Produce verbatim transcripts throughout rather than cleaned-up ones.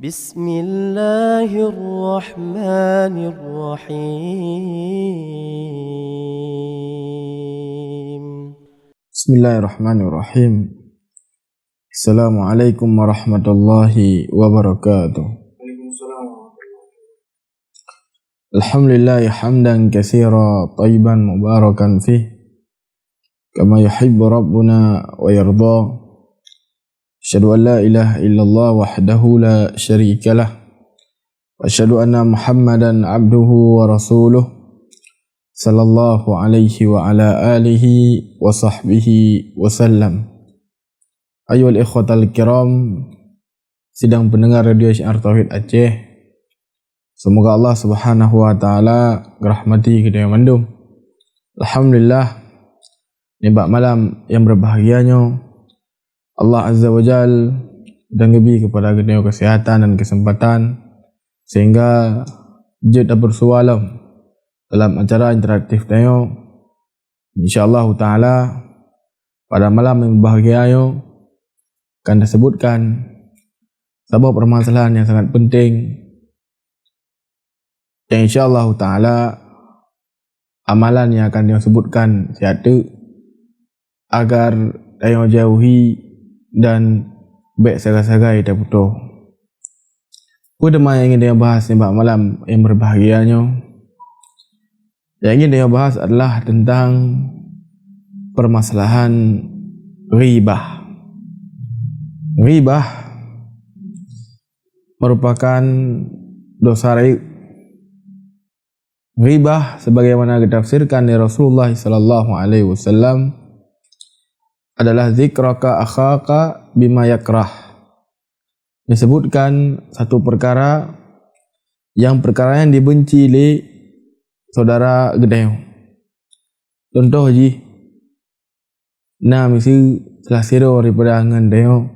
Bismillahirrahmanirrahim. Bismillahirrahmanirrahim. Assalamualaikum warahmatullahi wabarakatuh. Alhamdulillah hamdan katsira thayyiban mubarakan fih, kama yuhibbu rabbuna wa yarda. Asyhadu an la ilaha illallah wahdahu la syarikalah. Wa asyhadu anna Muhammadan abduhu wa rasuluh. Sallallahu alaihi wa ala alihi wa sahbihi wa sallam. Ayyuhal ikhwatal kiram, sidang pendengar Radio Syiar Tauhid Aceh. Semoga Allah Subhanahu wa Taala ngeurahmati geutanyoe mandum. Alhamdulillah, nibak malam nyang berbahagia nyoe, Allah Azza wa Jal dan geubri kepada geutanyoe kesehatan dan kesempatan sehingga jeuet tapeursua lom dalam acara interaktif tanyoe. Insya Allah Taala, pada malam yang berbahagia nyoe akan disebutkan saboh permasalahan yang sangat penting, dan insya Allah Taala amalan yang akan disebutkan siat teuk agar tanyoe jauhi dan bék sagai-sagai tapeutoh. Peue teuma nyang ingin tanyoe bahas nibak malam yang berbahagia nyoe? Yang ingin tanyoe bahas adalah tentang permasalahan ghibah. Ghibah merupakan dosa rayeuk. Ghibah sebagaimana geutafsirkan lé Rasulullah sallallahu alaihi wasallam adalah zikraka akhaka bima yakrah. Disebutkan satu perkara yang perkara yang dibenci lé saudara geutanyoe. Contoh jih, na miseue salah sidroe daripada ngon tanyoe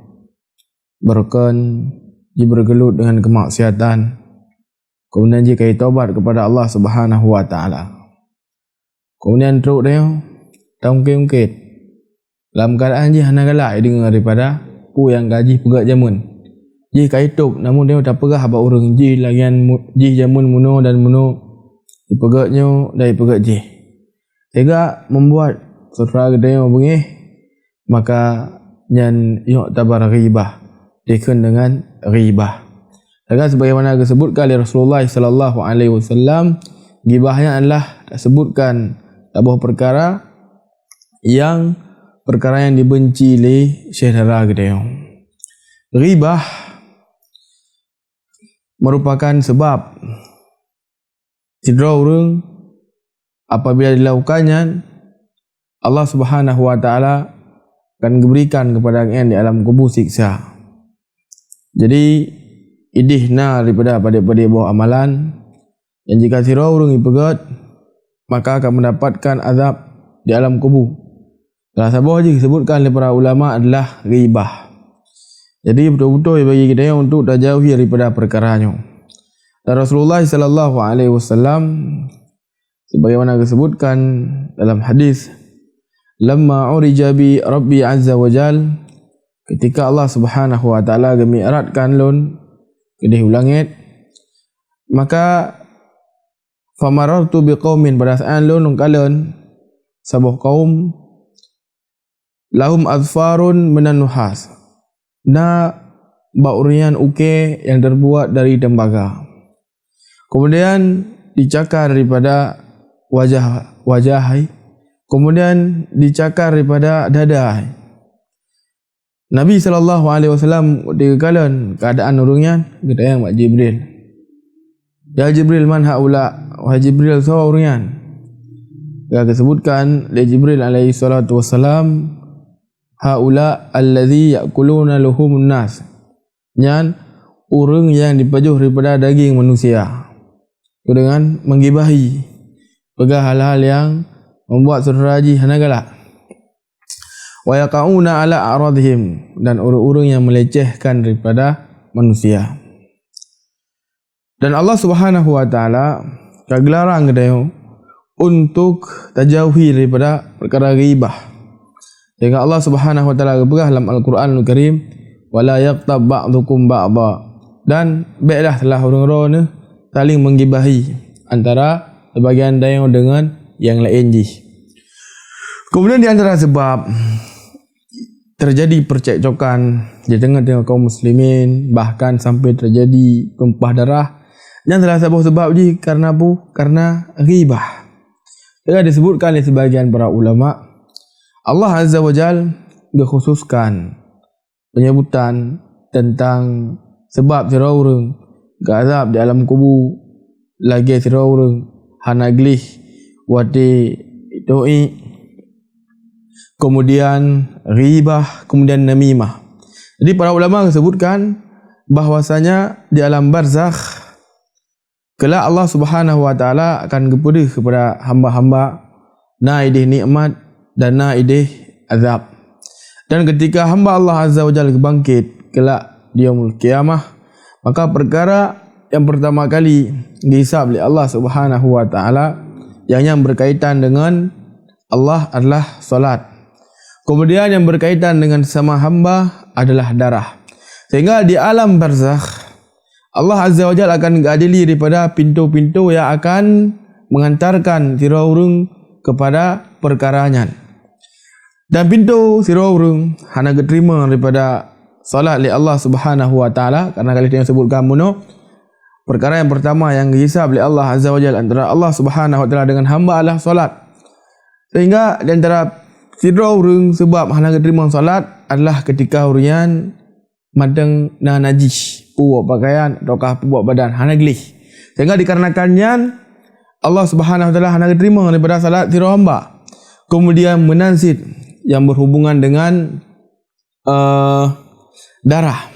beurukon jibeureugeuluet deungon keumaksiatan, kemudian jih ka jitaubat kepada Allah Subhanahu wa Taala. Kemudian trok tanyoe taungkét-ungkét lam keuadaan jih hana galak jideungoe daripada peue nyang ka jih peugét jameun. Jih ka jitôb, namun tanyoe tapeugah bak ureuëng jih lagée nyan mu-, jih jameun meunoe dan meunoe, jipeugét nyoe dan jipeugét jih. Sehingga membuat syedara geutanyoe beungéh, maka nyan yu'tabar ghibah, dikheun deungon ghibah. Lagée sebagaimana geusebutkan lé Rasulullah sallallahu alaihi wasallam, ghibah nyan adalah tasebutkan saboh peukara nyang, peukara nyang dibenci lé syedara geutanyoe. Ghibah merupakan sebab sidroe ureuëng apabila dilakukan nyan, Allah Subhanahu wa Taala akan geuberikan kepada gobnyan di alam kubu siksa. Jadi, ideh na daripada padé-padé boh amalan, nyang jika sidroe ureuëng jipeugét, maka akan mendapatkan azab di alam kubu. Salah saboh jih disebutkan lé para ulama adalah ghibah. Jadi, beutôi-beutôi bagi geutanyoe untuk tajauhi daripada peukara nyoe. Dan Rasulullah sallallahu alaihi wasallam, sebagaimana disebutkan dalam hadis, "Lamma urija bi Rabbi azza wa jal," ketika Allah Subhanahu wa Taala geumi'rajkan lôn keudeh u langét, maka, "Famarartu biqaumin," pada saát lôn kalon saboh kaum, "lahum azfarun minan nuhas," na bak ureuëng nyan ukée nyang teubuet dari teumbaga. Kemudian dicakar daripada wajah, wajah hai. Kemudian dicakar daripada dada hai. Nabi sallallahu alaihi wasallam geukalon keuadaan ureuëng nyan, geutanyong bak Jibril, "Ya Jibril, man haula?" Wahai Jibril, soe ureuëng nyan? Ka geusebutkan lé Jibril alaihi salatu wassalam, "Haula allazi ya'kuluna luhumun nas." Nyan ureuëng nyang jipajoh daripada daging manusia. Keu deungon menggibahi, peugah hal-hal nyang membuat syedara jih hana galak. "Wa yaqauna ala a'radihim," dan ureuëng-ureuëng nyang melecehkan daripada manusia. Dan Allah Subhanahu wa Taala ka geularang geutanyoe untuk tajauhi daripada peukara ghibah. Sehingga Allah Subhanahu wa Taala geupeugah lam Al-Quranul Karim, "Wa la yaghtab ba'dukum ba'da." Dan béklah salah ureuëng droeneueh saling menggibahi antara sebagian tanyoe deungon nyang laén jih. Kemudian di antara sebab terjadi percekcokan di tengah-tengah kaum muslimin, bahkan sampai terjadi tumpah darah, nyan salah saboh sebab jih karena bu-, karena ghibah. Telah disebutkan oleh sebagian para ulama, Allah Azza wa Jal geukhususkan penyebutan tentang sebab sidroe ureuëng geuazab di alam kubu lagée sidroe ureuëng hana gleh watée teuiek, kemudian ghibah, kemudian namimah. Jadi para ulama geusebutkan bahwasanya di alam barzakh kelak Allah Subhanahu wa Taala akan geupeudeuh kepada hamba-hamba na ideh nikmat dan na ideh azab. Dan ketika hamba Allah Azza wa Jalla geubangkit kelak di Yaumul Qiyamah, maka perkara yang pertama kali dihisab oleh Allah Subhanahu wa Taala yang, yang berkaitan dengan Allah adalah salat. Kemudian yang berkaitan dengan sesama hamba adalah darah. Sehingga di alam barzakh, Allah Azza wa Jalla akan geuadili daripada pintu-pintu yang akan mengantarkan sidroe ureuëng kepada perkara nyan. Dan pintu sidroe ureuëng hana geuteurimong daripada salat lé Allah Subhanahu wa Taala, karena ka lheueh tanyoe sebutkan bunoe, perkara yang pertama yang geuhisab lé Allah Azza wa Jalla antara Allah Subhanahu wa Taala dengan hamba adalah salat. Sehingga di antara sidroe ureuëng sebab hana geuteurimong salat adalah ketika ureuëng nyan mantong na najih, peue pakaian ataukah peue badan, hana gleh. Sehingga dikarenakan nyan, Allah Subhanahu wa Taala hana geuteurimong daripada salat sidroe hamba. Kemudian meunan cit yang berhubungan dengan, eh, darah.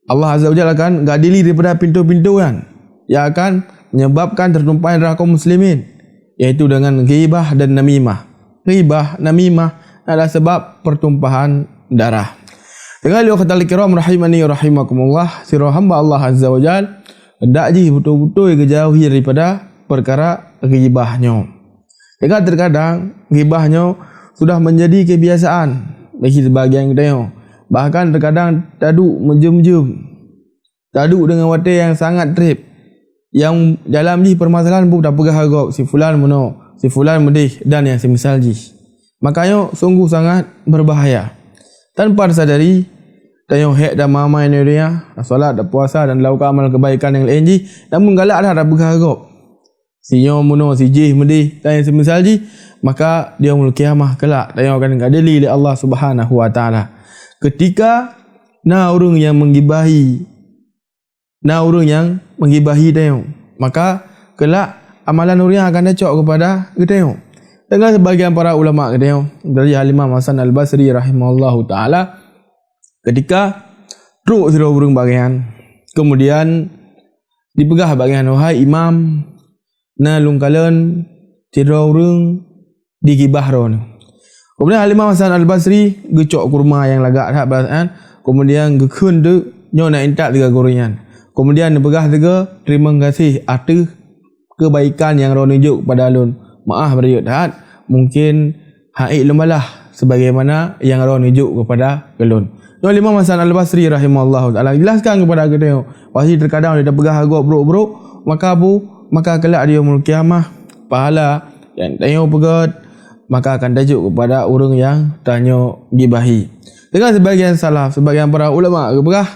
Allah Azza wa Jalla akan geuadili daripada pintu-pintu nyan yang akan menyebabkan tertumpahnya darah kaum muslimin, yaitu dengan ghibah dan namimah. Ghibah, namimah adalah sebab pertumpahan darah. Dengan lheueh kata kiram rahimani wa rahimakumullah, sidroe hamba Allah Azza wa Jalla hendak jih beutôi-beutôi geujauhi daripada perkara ghibah nyoe. Sehingga terkadang ghibah nyoe sudah menjadi kebiasaan bagi sebagian geutanyoe. Bahkan terkadang taduek meujeuem-jeuem. Taduek deungon watée nyang sangat treb. Nyang dalam jih permasalahan bu tapeugah gob, si fulan meunoe, si fulan meudeh, dan nyang semisal jih. Maka nyoe sungguh sangat berbahaya. Tanpa disadari, tanyoe hék dan mamai nyoe donya, salat dan puasa dan lakukan amal kebaikan nyang laén jih, namun galak that tapeugah gob. Si nyoe meunoe, si jih meudeh, dan nyang semisal jih, maka di Yaumul Qiyamah kelak tanyoe akan geuadili lé Allah Subhanahu wa Taala. Ketika na ureuëng nyang menggibahi, na ureuëng nyang menggibahi tanyoe, maka kelak amalan ureuëng nyan akan tacok kepada geutanyoe. Deungon sebagian para ulama geutanyoe, dari Al-Imam Hasan Al-Basri rahimahullahu taala, ketika trok sidroe ureuëng bagian, kemudian dipeugah bagian, "Wahai imam, na lôn kalon sidroe ureuëng digibah droeneuh." Kemudian Al-Imam Hasan Al-Basri geucok kurma nyang lagak that bak, kemudian geukheun teuk, nyoe na intat sigoe gurée nyan. Kemudian neupeugah sigoe teurimong gaséh ateueh keubaikan nyang droeneuh jok kepada lôn. Meuáh beurayeuk that, mungken han ék lôn balaih sebagaimana nyang droeneuh jok kepada ulôn. Nyoe Imam Hasan Al-Basri rahimahullahu taala jelaskan kepada geutanyoe, pasti terkadang tapeugah gob brok-brok, maka bu, maka kelak di Yaumul Qiyamah, pahala nyang tanyoe peugét, maka akan tajok kepada ureuëng nyang tanyoe gibahi. Deungon sebagian salaf, sebagian para ulama geupeugah,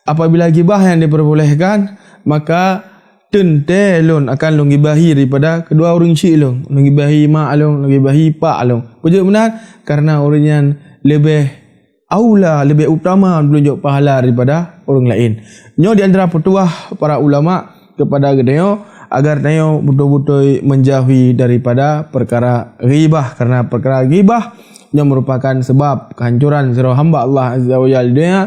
apabila gibah nyang diperbolehkan, maka teuntée lôn akan lôn gibahi daripada keudua ureuëng syik lôn, lôn gibahi mak lôn, lôn gibahi pak lôn. Peue jeuet meunan? Karena ureuëng nyan leubeh aula, leubeh utama lôn jok pahala daripada ureuëng laén. Nyoe di antara peutuah para ulama kepada geutanyoe, agar tanyoe beutôi-beutôi menjauhi daripada perkara ghibah, karena perkara ghibah nyoe merupakan sebab kehancuran sidroe hamba Allah Azza wa Jalla di dunia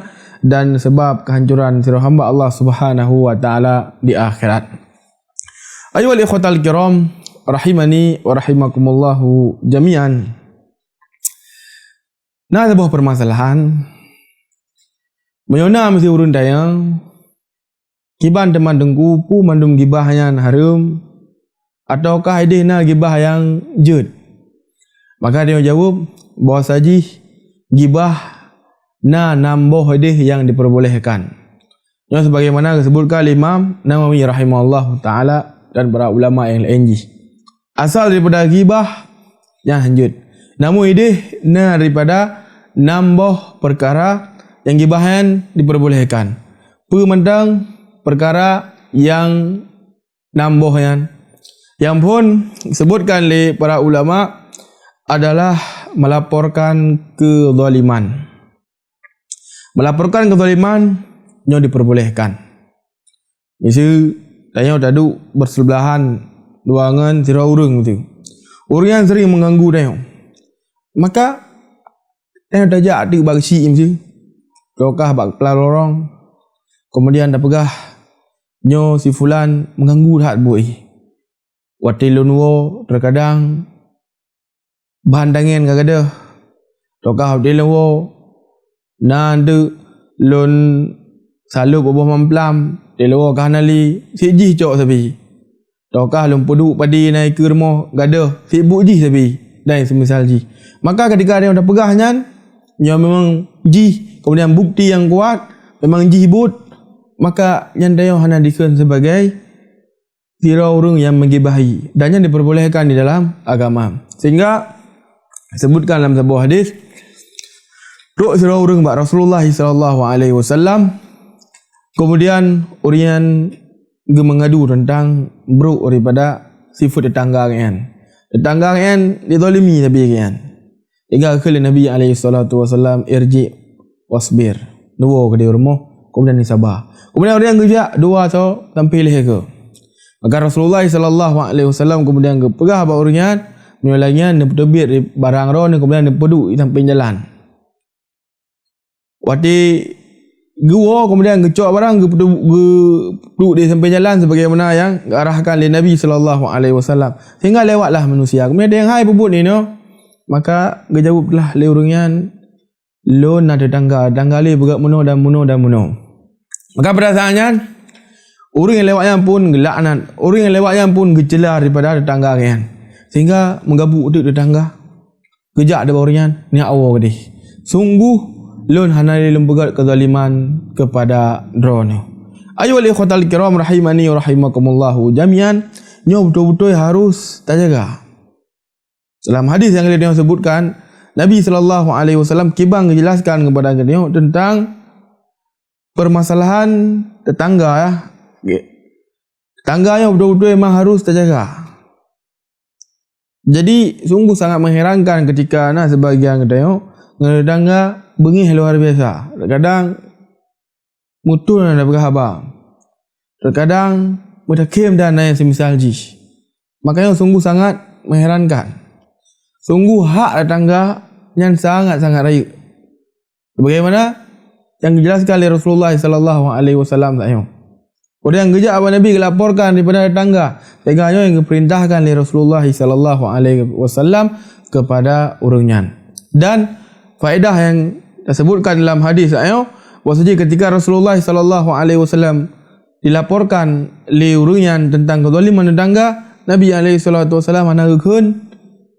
dan sebab kehancuran sidroe hamba Allah Subhanahu wa taala di akhirat. Ayuhal ikhwatal kiram, rahimani wa rahimakumullahu jami'an. Na saboh permasalahan, meunyoe na meusi ureuëng tanyong, kiban teuma teungku peue mandum gibah nyan hareuem, ataukah ideh na gibah nyang jeuet? Maka tanyoe jaweueb bahwa sajih gibah na nam boh ideh nyang diperbolehkan. Nyoe sebagaimana geusebutkan lé Imam Nawawi rahimahullahu taala dan para ulama nyang laén jih. Asal daripada ghibah nyan hanjeuet. Namun idéh na daripada nam boh peukara nyang ghibah nyan diperbolehkan. Peue mantong peukara nyang nam boh nyan? Nyang phon disebutkan lé para ulama adalah melaporkan kezaliman. Melaporkan kezaliman nyoe diperbolehkan. Miseue tanyoe taduek bersebelahan dua ngon sidroe ureuëng tu. Ureuëng nyan sering mengganggu tanyoe. Maka tanyoe tajak teuk bak geuchik miseue, ataukah bak kepala lorong, kemudian tapeugah, "Nyoe si fulan mengganggu that buet jih. Watée lôn woe, terkadang bahan tangen ka gadôh, ataukah watée lôn woe, na teuk lôn salôb ubôh mamplam, watée lôn woe ka hana lé, seb jih cok sabe. Ataukah lôn peuduek padé na ikeue rumoh gadôh, seb buet jih sabe," dan seumisal jih. Maka ketika tanyoe tapeugah nyan, nyoe memang jih, kemudian bukti nyang kuat, memang jih buet, maka nyan tanyoe hana dikheun sebagai sidroe ureuëng nyang menggibahi, dan nyan diperbolehkan di dalam agama. Sehingga disebutkan dalam sebuah hadis, trok sidroe ureuëng bak Rasulullah sallallahu alaihi wasallam, kemudian ureuëng nyan geumeungadu teuntang brok daripada sifeuet teutangga geuhnyan. Teutangga geuhnyan dizalimi sabe geuhnyan. Sehingga geukheun lé Nabi alaihi salatu wasallam, "Irji wasbir." Neuwoe keudeh u rumoh, kemudian neusaba. Kemudian ureuëng nyan geujak dua atau sampai lhèe keue. Maka Rasulullah sallallahu alaihi wasallam kemudian geupeugah bak ureuëng nyan, "Meunyoe lagèe nyan, neupeuteubiet barang droeneuh, kemudian neupeuduek di sampéng jalan." Watèe geuwoe, kemudian geucok barang, geupeuduek, geupeuduek di sampéng jalan sebagaimana nyang geuarahkan lé Nabi sallallahu alaihi wasallam. Sehingga lewatlah manusia. Kemudian, "Hai, peue buet nyoe?" Maka geujaweueb lah lé ureuëng nyan, "Lôn na teutangga, teutangga lé peugah meunoe dan meunoe dan meunoe." Maka pada saat nyan, ureuëng nyang lewat nyan pun geulaknat, ureuëng nyang lewat nyan pun geucela daripada teutangga nyan. Sehingga meugabuk teuk teutangga. Geujak dibak ureuëng nyan, "Nyak woe keudeh. Sungguh lôn hana lé lôn peugét keuzaliman keupada droeneuh." Ayyuhal ikhwatal kiram rahimani wa rahimakumullahu jami'an, nyoe beutôi-beutôi harus tajaga. Dalam hadis nyang lheueh nyoe sebutkan, Nabi sallallahu alaihi wasallam kiban geujelaskan keupada geutanyoe teuntang permasalahan teutangga, ya. Teutangga nyoe beutôi-beutôi memang harus tajaga. Jadi, sungguh sangat mengherankan ketika na sebagian geutanyoe ngon teutangga beungéh luar biasa. Kadang mutul na peugah haba. Terkadang meutakhem dan lain seumisal jih. Makanya sungguh sangat mengherankan. Sungguh hak teutangga nyan sangat-sangat rayeuk. Sebagaimana yang dijelaskan oleh Rasulullah sallallahu alaihi wasallam saat nyoe. Ureuëng geujak bak Nabi geulaporkan daripada teutangga, sehingga nyoe yang geuperintahkan oleh Rasulullah sallallahu alaihi wasallam kepada ureuëng nyan. Dan faedah yang tersebutkan dalam hadis saat nyoe, bahwasanya ketika Rasulullah sallallahu alaihi wasallam dilaporkan lé ureuëng nyan teuntang keuzaliman teutangga, Nabi alaihi salatu wasallam hana geukheun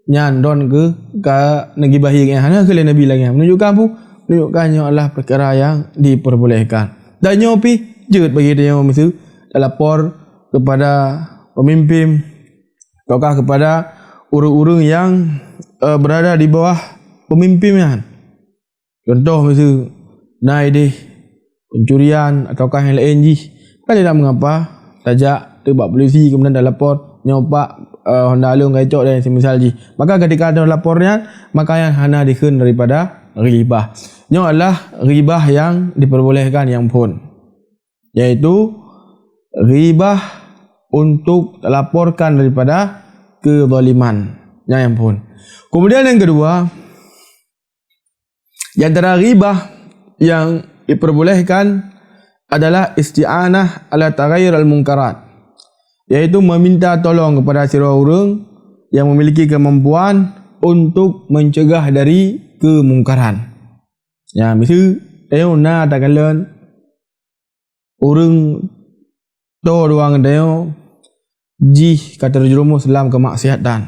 nyan droen keu ka neugibahi, hana geukheun lé Nabi lagée nyan. Menunjukkan apa? Menunjukkan nyoe adalah perkara yang diperbolehkan. Dan nyoe pih jeuet bagi tanyoe miseue talapor kepada pemimpin ataukah kepada ureuëng-ureuëng yang, eh, berada di bawah pemimpin nyan. Contoh miseue na ideh pencurian ataukah nyang laén jih, kan tidak mengapa, tajak teuk bak polisi kemudian talapor, "Nyoe Pak, eh, honda lôn ka icok," dan seumisal jih. Maka ketika talapor nyan, maka nyan hana dikheun daripada ghibah. Nyoe adalah ghibah yang diperbolehkan nyang phon, yaitu ghibah untuk talaporkan daripada kezaliman. Nyan nyang phon. Kemudian yang kedua, di antara ghibah yang diperbolehkan adalah isti'anah ala taghayyur al-munkarat, yaitu meminta tolong kepada sidroe ureuëng yang memiliki kemampuan untuk mencegah dari kemungkaran. Ya, miseue tanyoe na takalon ureuëng toe dua ngon tanyoe jih ka terjerumus dalam kemaksiatan.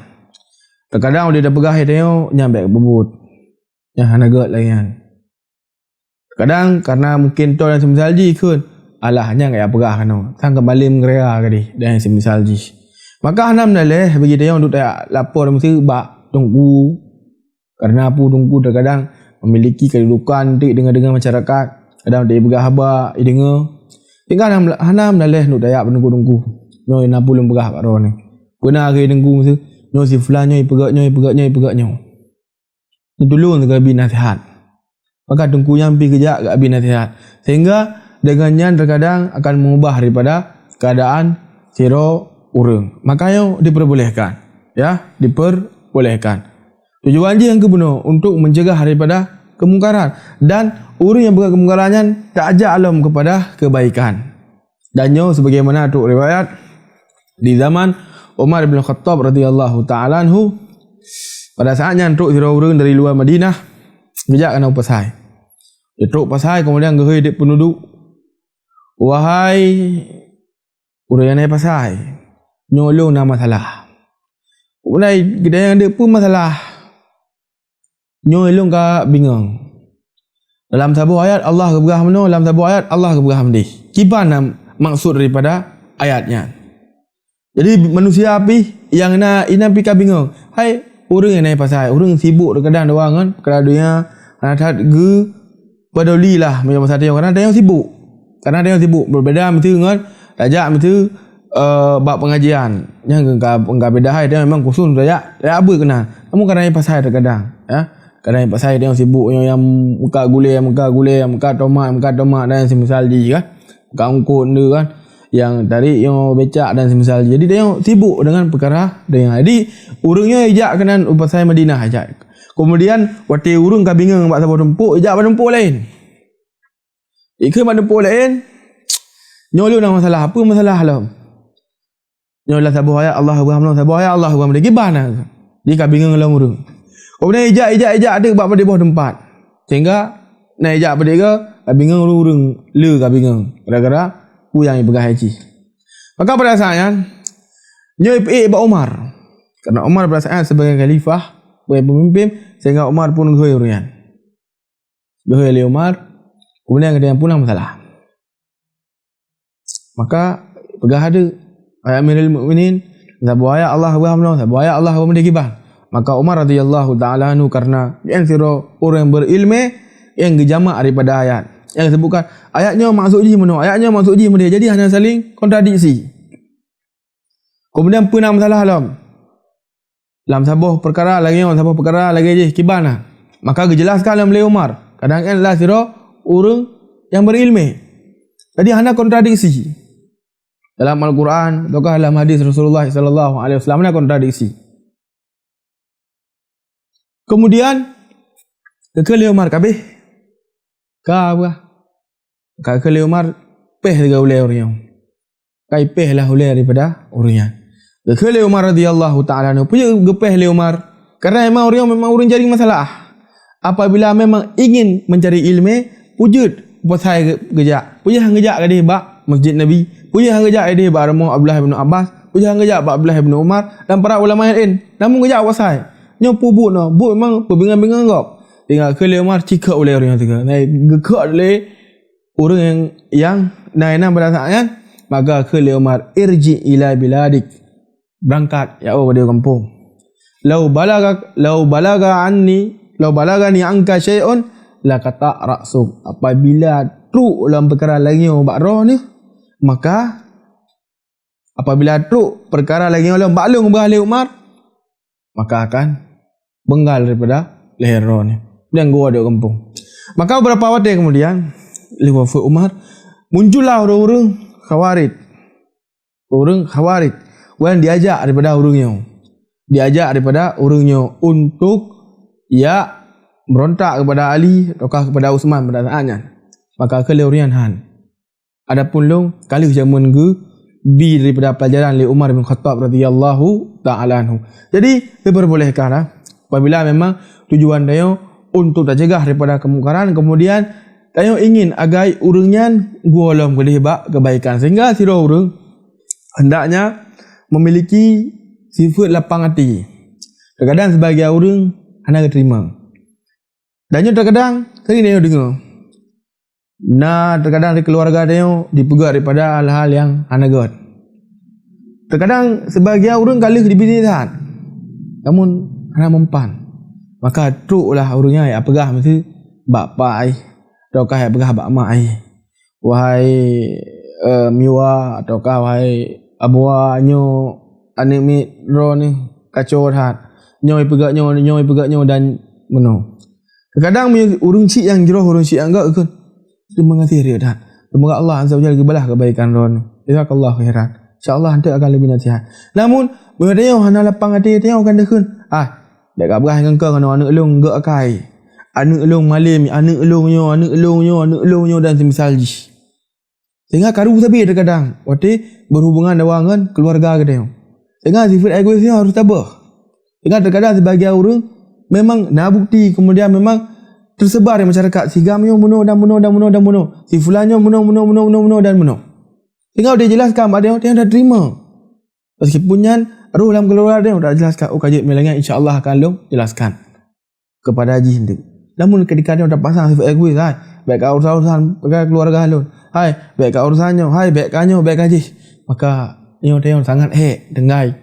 Terkadang uleh tapeugah lé tanyoe nyan bék peubuet, nyan hana gét lagée nyan. Terkadang karena mungkin toe dan seumisal jih kheun, Alah, nyan ka jak peugah keunoe. Sang keumalem geuraya gadeh dan seumisal jih. Maka hana meunaleh bagi tanyoe untuk tajak lapor miseue bak teungku. Karena peue, teungku terkadang memiliki kedudukan teuk deungon-deungon masyarakat. Kadang tajak peugah haba, jideungoe. Sehingga hana, hana meunaleh untuk tajak bak teungku-teungku. Nyoe na peue lôn peugah bak droeneuh. Peue na kheun teungku miseue, nyoe si fulan nyoe jipeugah nyoe, jipeugah nyoe, jipeugah nyoe. Neutulông sigoe bi naseuhat. Maka teungku nyan pih geujak geubi naseuhat. Sehingga deungon nyan terkadang akan meubah daripada keuadaan sidroe ureuëng. Maka nyoe diperbolehkan. Ya, diperbolehkan. Tujuan jih nyang keubunoe untuk mencegah daripada kemungkaran. Dan ureuëng nyang buet kemungkaran nyan tajak lom kepada kebaikan. Dan nyoe sebagaimana trok riwayat di zaman Umar bin Khattab radhiyallahu taala anhu, pada saat nyan trok sidroe ureuëng dari luwa Madinah geujak keunoe u pasai. Jitrok pasai kemudian geuhôi di penduduk, "Wahai ureuëng nyang na pasai, nyoe lôn na masalah." Kemudian geudayang deuek peue masalah. Nyoe lôn ka bingong. Dalam saboh ayat Allah geupeugah meunoe, dalam saboh ayat Allah geupeugah meudeh. Kiban na maksud daripada ayat nyan? Jadi manusia pih nyang na inan pih ka bingong. Hai ureuëng nyang na pasai, ureuëng sibuk terkadang doa ngon peukara donya, hana that geupedulilah meunyoe masa tanyoe, karena tanyoe sibuk. Karena tanyoe sibuk, berbeda miseue ngon tajak miseue eh, bak pengajian. Nyang ka, ka beda hai, dia memang khusus tajak, tajak beuet keunan. Namun kadang pasai terkadang, ya. Kadang pasai dia sibuk nyang, nyang muka gulai, muka gulai, muka tomat, muka tomat dan semisal jih kan. Muka ungkot tu kan. Yang tarik yang becak dan semisal jih. Jadi dia sibuk dengan perkara dia. Jadi ureuëng nyoe ijak keunan u pasai Madinah ijak. Kemudian watèe ureuëng ka bingong bak saboh tumpuk, ijak bak tumpuk lain. Ikheun bak teumpat laén, "Nyoe lôn na masalah, peue masalah lom?" Nyoe lam saboh ayat Allah geupeugah meunoe, saboh ayat Allah geupeugah meunoe. Kiban na? Di ka bingong lom ureuëng. Kemudian ijak, ijak, ijak teuk bak padub boh teumpat. Sehingga na ijak padub ka bingong ureuëng, ureuëng le ka bingong. Gara-gara peue nyang ipeugah hai cih. Maka pada saat nyan, nyoe ipeuék bak Umar. Karena Umar pada saat nyan sebagai khalifah, sebagai pemimpin, sehingga Umar pun geuhôi ureuëng nyan. Geuhôi lé Umar, kemudian geutanyoe pulang masalah. Maka peugah adeuk, "Hai Amirul Mukminin, saboh ayat Allah geupeugah meunoe, saboh ayat Allah geupeugah meunoe kiban." Maka Umar radhiyallahu taala anhu karena nyan sidroe ureuëng berilmé nyang geujamak daripada ayat. Nyang disebutkan ayat nyoe maksud jih meunoe, ayat nyoe maksud jih meunoe. Jadi hana saling kontradiksi. Kemudian peue na masalah lom? Lam saboh peukara lagée nyoe, saboh peukara lagée jih kiban na. Maka geujelaskan lom lé Umar, kadang nyan adalah sidroe ureuëng nyang beurilmé. Jadi hana kontradiksi. Dalam Al-Quran ataukah dalam hadis Rasulullah sallallahu alaihi wasallam hana kontradiksi. Kemudian geukheun lé Umar, "Ka abéh?" "Ka, bah." Ka geukheun lé Umar, "Péh sigoe ulée ureuëng nyoe." Ka ipéh lah ulée daripada ureuëng nyan. Geukheun lé Umar radhiyallahu taala anhu, peue geupéh lé Umar? Karena memang ureuëng nyoe memang ureuëng jaring masalah. Apabila memang ingin mencari ilmu, peue jeuet u pasai ge-, geujak. Peue jeuet han geujak gadeh bak Masjid Nabi. Peue jeuet han geujak gadeh bak rumoh Abdullah bin Abbas. Peue jeuet han geujak bak Abdullah bin Umar dan para ulama yang lain. Namun geujak u pasai. Nyoe peue buet nyoe? Buet memang peubingung-bingung gob. Tinggai keu lé Umar cikok ulée ureuëng nyan teuka. Nah, geukok lé ureuëng nyang, nyang na inan pada saat nyan, maka kheun lé Umar, "Irji ila biladik." Berangkat, jak woe bak gampông. "Lau balaga, lau balaga anni, lau balagani anka syai'un, laqata'tu ra'sak." Apabila trok lam peukara lagée nyoe bak droeneuh, maka apabila trok peukara lagée nyoe lom bak lôn, geupeugah lé Umar, maka akan beunggal daripada leher droeneuh. Dan geuwoe di gampông. Maka beberapa watée kemudian, lheueh wafeuet Umar, muncullah ureuëng-ureuëng Khawarij. Ureuëng Khawarij. Wan diajak daripada ureuëng nyoe. Diajak daripada ureuëng nyoe untuk jak berontak kepada Ali ataukah kepada Utsman pada saat nyan. Maka kheun lé ureuëng nyan han. Adapun lôn, ka lheueh jameun geubi daripada pelajaran lé Umar bin Khattab radhiyallahu taala anhu. Jadi, diperbolehkan, ah, apabila memang tujuan tanyoe untuk tacegah daripada kemungkaran, kemudian tanyoe ingin agai ureuëng nyan geuwoe lom keudeh bak kebaikan. Sehingga sidroe ureuëng hendaknya memiliki sifat lapang hati. Terkadang sebagian ureuëng hana geuteurimong. Dan nyoe terkadang sering tanyoe deungoe. Na terkadang di keluarga tanyoe dipeugah daripada hal-hal nyang hana gét. Terkadang sebagian ureuëng ka lheueh dibini that, namun hana mempan. Maka troklah ureuëng nyan jak peugah miseue bak pak jih, ataukah jak peugah bak mak jih, "Wahai, eh, miwa, ataukah wahai abua, nyoe aneuëk miet droeneueh kaco that. Nyoe ipeugah nyoe, nyoe ipeugah nyoe dan meunoe." Terkadang meunyoe ureuëng syiek nyang jroh, ureuëng syiek nyang gét, kheun, "Terima kasih riet that. Semoga Allah Azza wa Jalla geubalah kebaikan droeneueh. Jazakallahu khairan. Insya Allah, eunteuk akan leubeh nasihat." Namun, meunyoe tanyoe hana lapang até, tanyoe akan dikheun, "Ah, bék kapeugah ngon keu ngon aneuëk lôn gét akai. Aneuëk lôn malém, aneuëk lôn nyoe, aneuëk lôn nyoe, aneuëk lôn nyoe," dan semisal jih. Sehingga karu sabe terkadang watée berhubungan dawa ngon keluarga geutanyoe. Sehingga sifeuet egois nyoe harôh taböh. Sehingga terkadang sibagian ureuëng memang na bukti, kemudian memang tersebar di masyarakat, "Si gam nyoe meunoe dan meunoe dan meunoe dan meunoe. Si fulan nyoe meunoe, meunoe, meunoe, meunoe, meunoe dan meunoe." Sehingga watée jelaskan bak tanyoe, tanyoe dak terima. Meskipun nyan roh lam keluarga tanyoe dak jelaskan, "Oh, ka jeuet meulangèe, insya Allah akan lôn jelaskan." Kepada jih eunteuk. Namun ketika nyoe tapasang sifeuet egois, "Hai, bék ka urusan-urusan keuluwarga lôn. Hai, bék ka urusan nyoe. Hai, bék ka nyoe, bék ka jih." Maka nyoe tanyoe sangat hék tinggai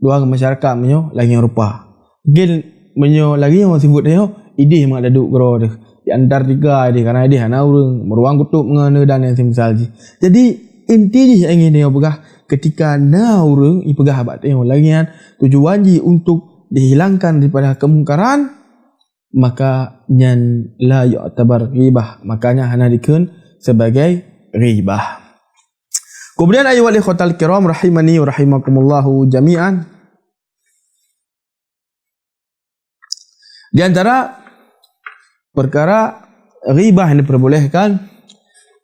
dua masyarakat meunyoe lagèe nyoe rupa. Mungkin meunyoe lagèe nyoe sifeuet tanyoe, idéh mangat taduek keudroe deuh. Di Antartika idéh, karena idéh hana ureueng, meuruang kutôb ngon dan nyang seumisal jih. Jadi, inti jih nyang ingin tanyoe peugah, ketika na ureueng ipeugah bak tanyoe lagèe nyan, tujuan jih untuk dihilangkan daripada kemungkaran, maka nyan la yu'tabar ghibah, maka nyan hana dikheun sebagai ghibah. Kemudian, ayuhal ikhwatal kiram rahimani wa rahimakumullahu jami'an, di antara perkara ghibah yang diperbolehkan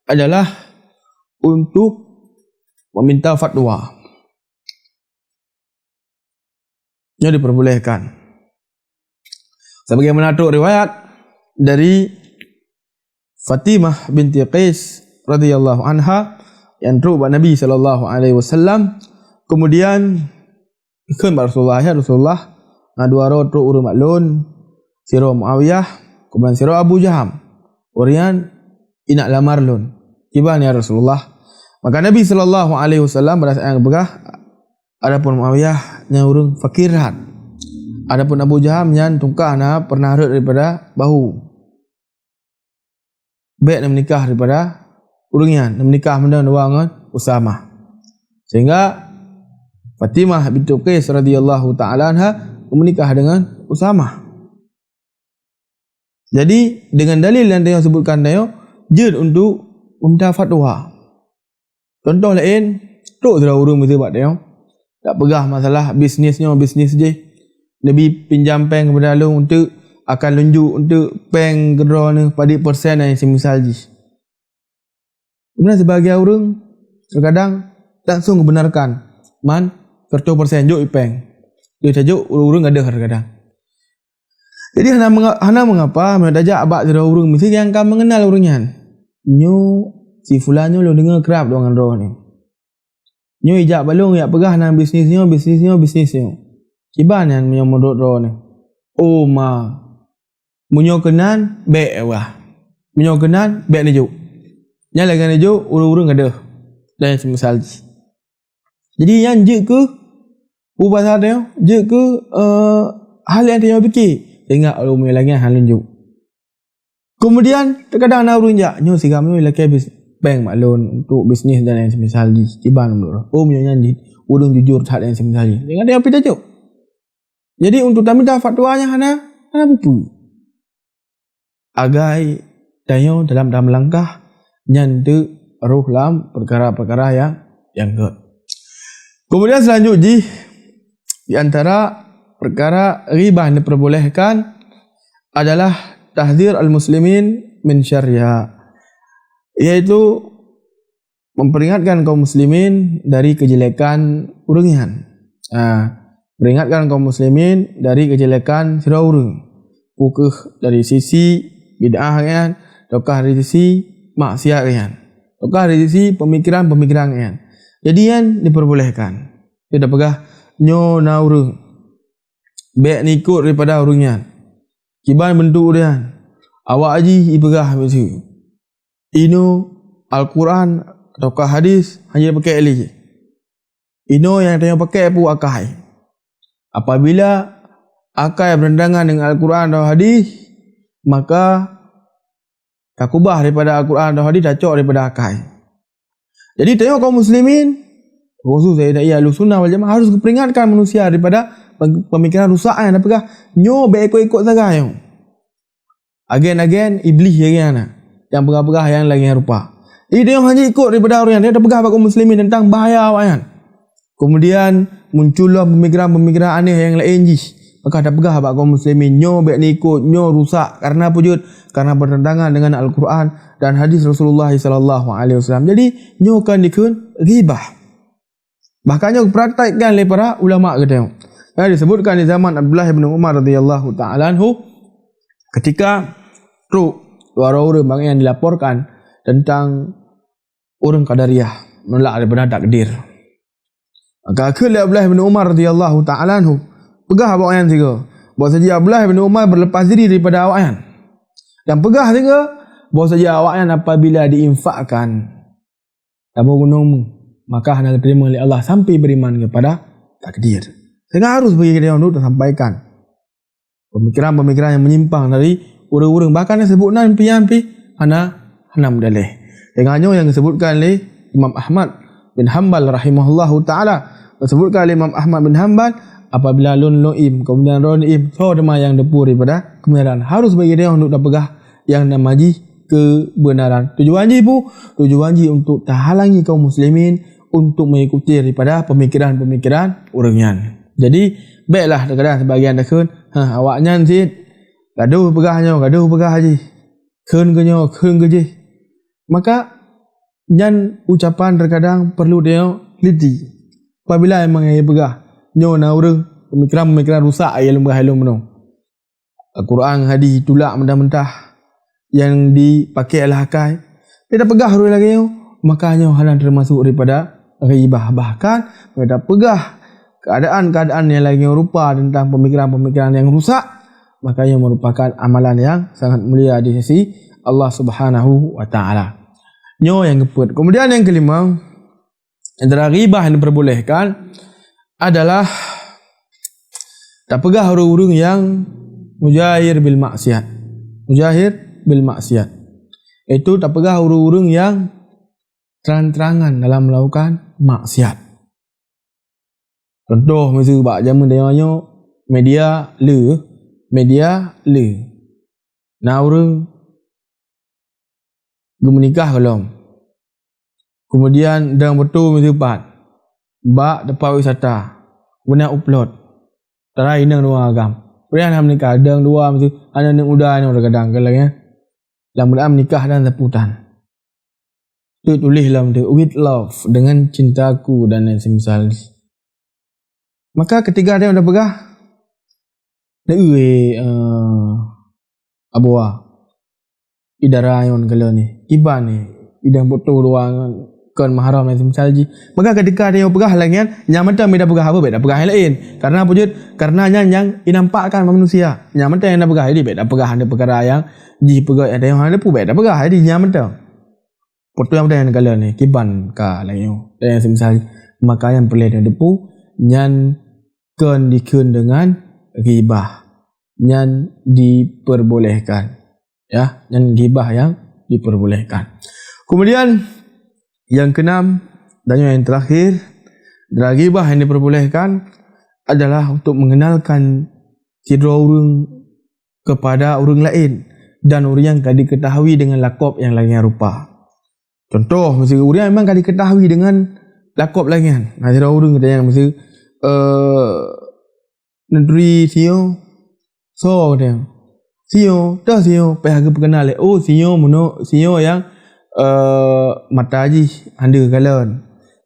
adalah untuk meminta fatwa. Nyoe diperbolehkan. Sebagaimana trok riwayat dari Fatimah binti Qais radhiyallahu anha, nyang trok bak Nabi sallallahu alaihi wasallam, kemudian kheun bak Rasulullah, "Ya Rasulullah, na dua droe trok ureueng bak lôn, sidroe Muawiyah, kemudian sidroe Abu Jaham. Ureueng nyan inak lamar lôn. Kiban ya Rasulullah?" Maka Nabi sallallahu alaihi wasallam pada saat nyan geupeugah, "Adapun Muawiyah nyan ureueng fakir that. Adapun Abu Jaham nyan tungkah na peureunah rhot daripada bahu. Bék neumeunikah daripada ureueng nyan, neumeunikah meunan dua ngon Usamah." Sehingga Fatimah bintu Qais radhiyallahu ta'ala anha menikah dengan Usamah. Jadi, dengan dalil nyang tanyoe sebutkan tanyoe, jeuet untuk meminta fatwa. Contoh laén, trok sidroe ureueng miseue bak tanyoe, dak peugah masalah bisnis nyoe, bisnis jih. Neubi pinjam péng keupada lôn eunteuk, akan lôn jok eunteuk péng keu droeneuh padit persen nyang seumisal jih. Kemudian, sibagian ureueng terkadang langsung geubenarkan, "Man, seratus persen, jok i péng." Jeuet tajok, ureueng-ureueng gadôh terkadang. Jadi, hana menga-, hana mengapa meunyoe tajak bak sidroe ureueng miseue nyang ka mengenal ureueng nyan. "Nyoe si fulan nyoe lôn deungoe krab deungon droeneuh. Nyoe ijak bak lôn, ijak peugah na bisnis nyoe, bisnis nyoe, bisnis nyoe. Kiban nyan meunyoe meunurot droeneuh?" "Oh ma, meunyoe keunan, bék wah. Meunyoe keunan, bék neujok." Nyan lagèe neujok ureueng-ureueng gadôh dan nyang seumisal jih. Jadi, nyan jeuet keu peubasa tanyoe, jeuet keu, eh, hal nyang tanyoe pike, sehingga ureueng meunyoe lagèe nyan hana lôn jok. Kemudian, terkadang na ureueng jak, "Nyoe si gam nyoe ilakèe bis-, péng bak lôn untuk bisnis dan nyang seumisal jih, kiban meunurot." "Oh, meunyoe nyan jih ureueng jujur that nyang seumisal jih." Sehingga tanyoe pih tajok. Jadi, untuk taminta fatwa nyan hana, hana peue-peue. Agai tanyoe dalam, dalam langkah nyan teuk roh lam peukara-peukara nyang, nyang gèt. Kemudian, seulanjut jih, di antara peukara ghibah nyang diperbolehkan adalah tahdzir al-muslimin min syarriha, yaitu memperingatkan kaum muslimin dari kejelekan ureueng nyan. Ha, peringatkan kaum muslimin dari kejelekan sidroe ureueng. Peu kheueh dari sisi bid'ah nyan, ataukah dari sisi maksiat nyan, ataukah dari sisi pemikiran-pemikiran nyan. Jadi, nyan diperbolehkan. Kita peugah, "Nyoe na ureueng, bék neuikot daripada ureueng nyan. Kiban beuntuk ureueng nyan, awak jih ipeugah miseue." inoe Al-Quran ataukah hadis hana jipakèk lé. Inoe nyang tanyoe pakèk peue akai. Apabila akai bertentangan dengan Al-Quran atau hadis, maka takubah daripada Al-Quran atau hadis, tacok daripada akai. Jadi tanyoe kaum muslimin, khusus dari dai Ahlussunnah wal Jamaah, harus geuperingatkan manusia daripada pemikiran rusak nyang na peugah nyoe bèk ikot-ikot sagai nyoe. Agen-agen Iblih lagèe nyan, nyang peugah-peugah nyang lagèe nyan rupa. Jadi tanyoe hana ikot daripada ureueng nyan, tanyoe tapeugah bak kaum muslimin tentang bahaya awaknyan. Kemudian muncul lom pemikiran-pemikiran aneh nyang laén jih. Maka tapeugah bak kaum muslimin, nyoe bèk neuikot, nyoe rusak. Karena peue jeuet? Karena bertentangan dengan Al-Quran dan hadis Rasulullah sallallahu alaihi wasallam. Jadi nyoe kan dikheun ghibah. Bahkan nyoe geupraktekkan lé para ulama geutanyoe. Nyang disebutkan di zaman Abdullah bin Umar radhiyallahu ta'ala anhu, ketika trok dua ureueng bangai nyang dilaporkan tentang ureueng Qadariyah, menolak daripada takdir. Maka kheun lé Abdullah bin Umar radhiyallahu ta'ala anhu, peugah bak awaknyan sigoe, bahwasanya Abdullah bin Umar berlepas diri daripada awaknyan. Dan peugah sigoe, bahwasanya awaknyan apabila diinfakkan, taboh gunong, maka hana geuteurimong lé Allah sampai beriman kepada takdir. Sehingga harus bagi kita untuk tasampaikan pemikiran-pemikiran nyang menyimpang dari ureueng-ureueng, bahkan nyang sebut nan pih, nyan pih hana, hana meudaleh. Sehingga nyoe nyang disebutkan lé Imam Ahmad bin Hambal rahimahullahu ta'ala. Disebutkan lé Imam Ahmad bin Hambal, apabila lôn, lôn im, kemudian droeneuh im, soe teuma nyang teupeu daripada kebenaran? Harus bagi tanyoe untuk tapeugah nyang nama jih kebenaran. Tujuan jih peue? Tujuan jih untuk tahalangi kaum muslimin untuk mengikuti daripada pemikiran-pemikiran ureueng nyan. Jadi, bèklah terkadang sebagian takheun, "Hah, awaknyan cit gadoh peugah nyoe, gadoh peugah jih. Kheun keu nyoe, kheun keu jih." Maka, nyan ucapan terkadang perlu tanyoe teliti. Apabila memang nyang peugah nyoe na ureueng pemikiran-pemikiran rusak nyang lôn peugah lôn bunoe. Al-Quran, hadis ditulak mentah-mentah, nyang dipaké alah akai. Bèk tapeugah ureueng lagèe nyoe, maka nyoe hana termasuk daripada ghibah. Bahkan, bèk tapeugah keadaan-keadaan nyang lagèe nyoe rupa tentang pemikiran-pemikiran nyang rusak, maka nyoe merupakan amalan nyang sangat mulia di sisi Allah Subhanahu wa Ta'ala. Nyoe nyang keupeuet. Kemudian nyang kelima, antara ghibah yang diperbolehkan adalah tapeugah ureueng-ureueng nyang mujahir bil maksiat. Mujahir bil maksiat. Yaitu tapeugah ureueng-ureueng nyang terang-terangan dalam melakukan maksiat. Contoh, miseue bak jameun tanyoe nyoe, media le, media le. Na ureueng geumeunikah gohlom. Kemudian dang beutôi miseue pat bak teumpat wisata, beuna upload. Tara inong dua agam. Ureueng hana meunikah, dang dua miseue, aneuk-aneuk muda nyoe kadang-kadang lagèe nyan. Lam Quran meunikah dan sapu tan. Teutuléh lam tu, "With love", dengan cintaku dan yang semisal. Maka ketika dia udah peugah, "Deuh, eh, Abua, idara nyoe kala ni, kiban ni, idang beutôi dua ngon kon mahram yang semisal jih." Maka ketika dia peugah lagèe nyan, nyan mantong bèk tapeugah apa, bèk tapeugah yang lain. Karena apa jeuet? Karena nyan nyang inampakkan bak manusia. Nyan mantong nyang tapeugah, jadi bèk tapeugah ada peukara nyang jih peugah, ada nyang hana peue, bèk tapeugah, jadi nyan mantong. Beutôi nyang mantong nyang kala ni, kiban ka lagèe nyoe, dan yang semisal. Maka nyang peureulèe tateupeu, nyan kon dikheun deungon ghibah. Nyan diperbolehkan. Ya, nyan ghibah yang diperbolehkan. Kemudian, yang keenam, dan yang terakhir, dari ghibah yang diperbolehkan adalah untuk mengenalkan sidroe ureueng kepada ureueng laén dan ureueng nyang ka diketahui dengan lakop nyang lagèe nyan rupa. Contoh, miseue ureueng nyang memang ka diketahui dengan lakop lagèe nyan. Na sidroe ureueng geutanyoe miseue, eh, neuturi sinyoe, soe geutanyoe? Sinyoe, toh sinyoe, payah geupeukeunal lé, "Oh, sinyoe meunoe, sinyoe nyang, eh, mata jih hana kalon."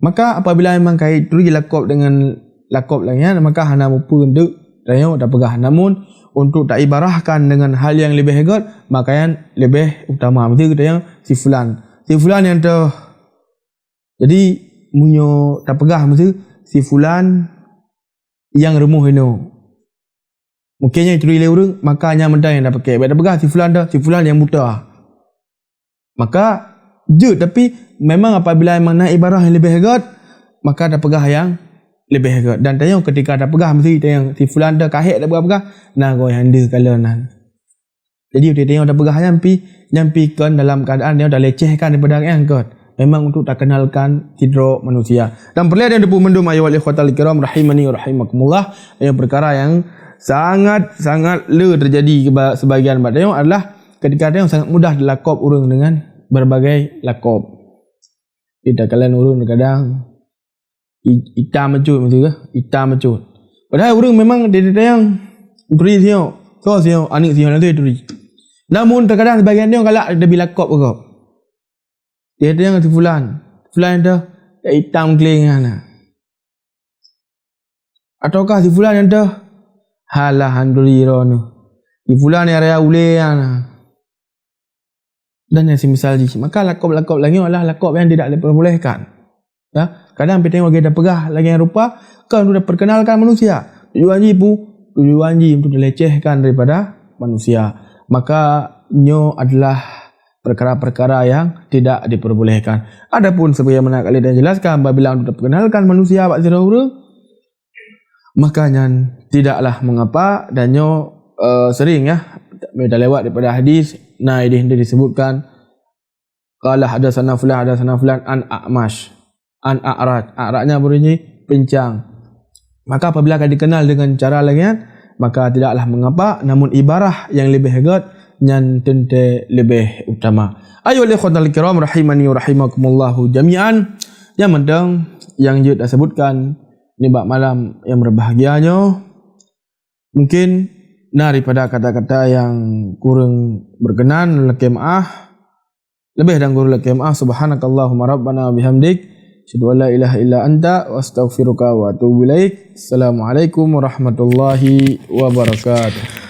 Maka apabila memang ka ituri lakop dengan lakop lagèe nyan, maka hana mupeue untuk tanyoe tapeugah. Namun, untuk taibarahkan dengan hal nyang leubeh göt, maka nyan leubeh utama. Miseue geutanyoe si fulan. Si fulan nyang toh. Jadi, meunyoe tapeugah miseue si fulan nyang rumoh inoe. Mungken nyan ituri lé ureueng, maka nyan mantong nyang tapaké. Bèk tapeugah si fulan toh, si fulan nyang buta. Maka, Jeuet, tapi memang apabila memang na ibarah nyang leubeh göt, maka tapeugah nyang leubeh göt. Dan tanyoe ketika tapeugah meusti tanyoe si fulan teuh ka hék tapeugah-peugah, na goe nyang deuh kalon nan. Jadi, watèe tanyoe tapeugah nyan pih, nyan pih kon dalam keuadaan tanyoe talecehkan daripada nyang göt. Memang untuk takenalkan sidroe manusia. Dan peureulèe dan teupeu mandum ayoh wal ikhwatal kiram rahimani wa rahimakumullah, nyang perkara nyang sangat-sangat le terjadi keba-, sebagian bak tanyoe adalah ketika tanyoe sangat mudah dilakop ureueng dengan berbagai lakop. Kita kalian ureueng kadang i-, itam bacut, maksud ke? Itam bacut. Padahal ureueng memang di, di, yang turi siok, so siok, aneuk siok nanti turi. Namun terkadang sebagian dia galak lebih lakop ke kau. Dia tu yang si fulan. Fulan tu, ya, itam keling na. Ataukah si fulan yang tu, halah handuri roh ni. Si fulan yang raya ulé na. Dan yang semisal jih. Maka lakop-lakop lagèe nyoe adalah lakop yang tidak diperbolehkan. Ya, kadang pih tanyoe lagèe tapeugah lagèe nyang rupa, kon untuk diperkenalkan manusia. Tujuan jih pu-, tujuan jih untuk dilecehkan daripada manusia. Maka nyoe adalah perkara-perkara yang tidak diperbolehkan. Adapun sebagaimana kali dah jelaskan, apabila untuk diperkenalkan manusia bak sidroe ureueng, maka nyan tidaklah mengapa, dan nyoe, eh, sering, ya, bila lewat daripada hadis, na idéh disebutkan, qala hadatsana fulan, hadatsana fulan, an A'mash, an A'raj. A'raj nyan berbunyi pincang. Maka apabila ka dikenal dengan cara lagèe nyan, maka tidaklah mengapa, namun ibarah yang leubeh göt nyan teuntèe leubeh utama. Ayoh ikhwatal kiram rahimani wa rahimakumullahu jami'an. Yang penting, yang jeuet tasebutkan nibak malam yang berbahagia nyoe, mungkin na daripada kata-kata yang kurang berkenan, lakèe meu'ah. Leubeh dan kurang lakèe meu'ah. Subhanakallahumma rabbana wa bihamdik, asyhadu an la ilaha illa anta, wa astaghfiruka wa atubu ilaik. Assalamualaikum warahmatullahi wabarakatuh.